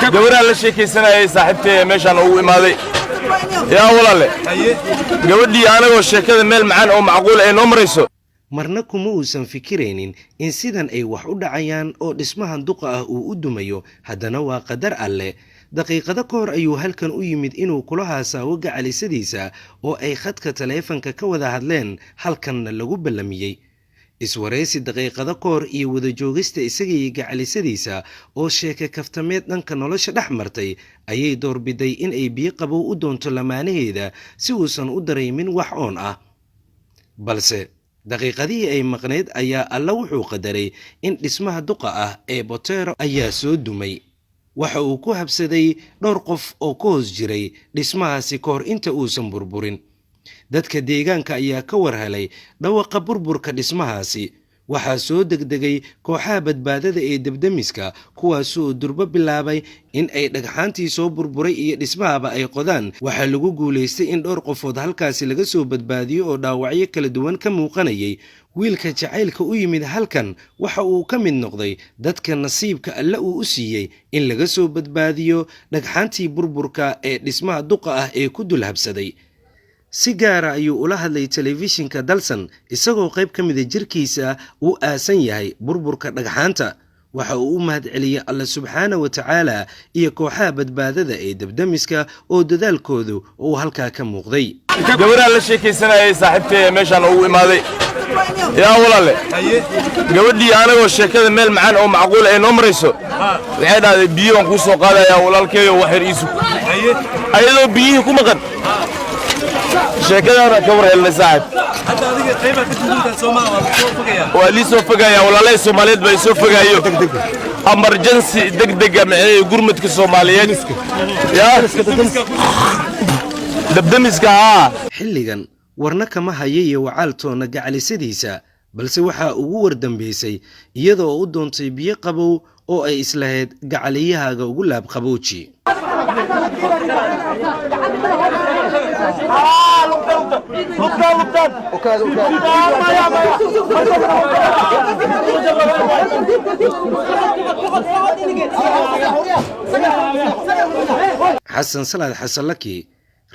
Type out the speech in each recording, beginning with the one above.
Gabaraan la sheekaysanayay saaxiibtay meeshaan ugu imaaday. Yaa walaale, gabadhii anagoo sheekada meel macaan oo macquul ay noo marayso. Marna kuma uusan fikiraynin in sidan ay wax u dhacayaan oo dhismahan duqa ah uu u dumayo. Haddana waa qadar Alle. Daqiiqado ka hor ayuu halkan u yimid inuu kula haasaawo gacalisadiisa oo ay khadka taleefanka ka wada hadleen, halkanna lagu ballamiyey. Iswaraysi daqiiqado ka hor iyo wada joogista isaga iyo gacalisadiisa oo sheeke kaftameed dhanka nolosha dhex martay ayay doorbiday in ay biyo qabow u doonto lamaanaheeda si uusan u dareemin wax oon ah. Balse daqiiqadihii ay maqnayd ayaa Alla wuxuu qadaray in dhismaha duqa ah ee Botero ayaa soo dumay. Waxa uu ku habsaday dhowr qof oo ka hoos jiray dhismahaasi ka hor inta uusan burburin. Dadka deegaanka ayaa ka war helay dhawaqa burburka dhismahaasi. Waxaa soo degdegay kooxaha badbaadada ee debdemiska, kuwaasoo durbo bilaabay in ay dhagxaantii soo burburay iyo dhismahaba ay qodaan. Waxaa lagu guulaystay in dhowr qofood halkaasi laga soo badbaadiyo oo dhaawacyo kala duwan ka muuqanayay. Wiilka jacaylka u yimid halkan waxa uu ka mid noqday dadka nasiibka Alle uu u siiyey in laga soo badbaadiyo dhagxaantii burburka ee dhismaha duqa ah ee ku dul habsaday. Si gaara ayuu ula hadlay telefishinka Dalsan isagoo qayb ka mida jirkiisa uu aasan yahay burburka dhagxaanta. Waxa uu u mahadceliyey Alle subxaana wa tacaala iyo kooxaha badbaadada ee debdemiska oo dadaalkoodu uu halkaa ka muuqday. Gabaraan la sheekaysanayay saaxiibtay meeshaan ugu imaaday. Yaa walaale, gabadhii anagoo sheekada meel macaan oo macquul ay noo marayso waxay dhahday, "Biyo waan kuu soo qaadayaa walaalkeeyo, wax yar ii sug." Ayadoo biyihii ku maqan sheekadaana ka war helnay, saaxiib. Waa lii soo fogayaa. Walaalahii Soomaaliyeed baa soo fogaayo. Emergency degdega micnaheedu gurmadka Soomaaliyeed, yaa dabdemiska, haa. Xilligan warna kama haya iyo wacaaltoonna gacalisadiisa, balse waxaa ugu war dambeysay iyadoo u doontay biyo qabow oo ay islahayd gacaliyahaaga ugu laab qabooji. Xasan Salaad Xasanlaki,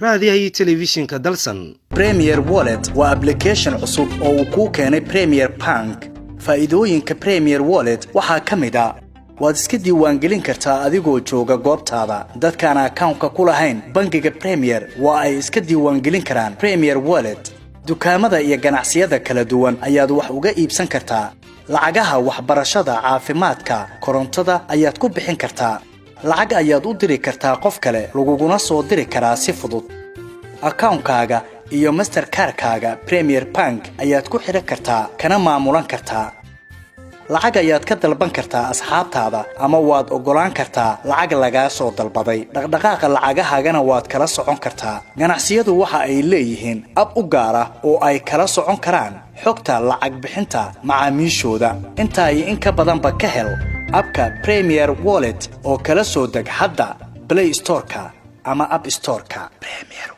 raadiyaha telefishinka Dalsan. Premier Wallet waa application cusub oo uu kuu keenay Premier Bank. Faa'iidooyinka Premier Wallet waxaa ka mid ah: waad iska diiwaangelin kartaa adigoo jooga goobtaada. Dadkaan akawnka ku lahayn bangiga Premier waa ay iska diiwaangelin karaan Premier Wallet. Dukaamada iyo ganacsiyada kala duwan ayaad wax uga iibsan kartaa. Lacagaha waxbarashada, caafimaadka, korontada ayaad ku bixin kartaa. Lacag ayaad u diri kartaa qof kale, laguguna soo diri karaa si fudud. Akawnkaaga iyo Masterkaarkaaga Premier Bank ayaad ku xidhan kartaa kana maamulan kartaa. Lacag ayaad ka dalban kartaa asxaabtaada ama waad oggolaan kartaa lacag lagaa soo dalbaday. Dhaqdhaqaaqa lacagahaagana waad kala socon kartaa. Ganacsiyadu waxa ay leeyihiin ab u gaar ah oo ay kala socon karaan xogta lacag bixinta macaamiishooda. Intaa iyo in ka badanba ka hel abka Premier Wallet oo kala soo deg hadda Play Storeka ama App Storeka. Premier.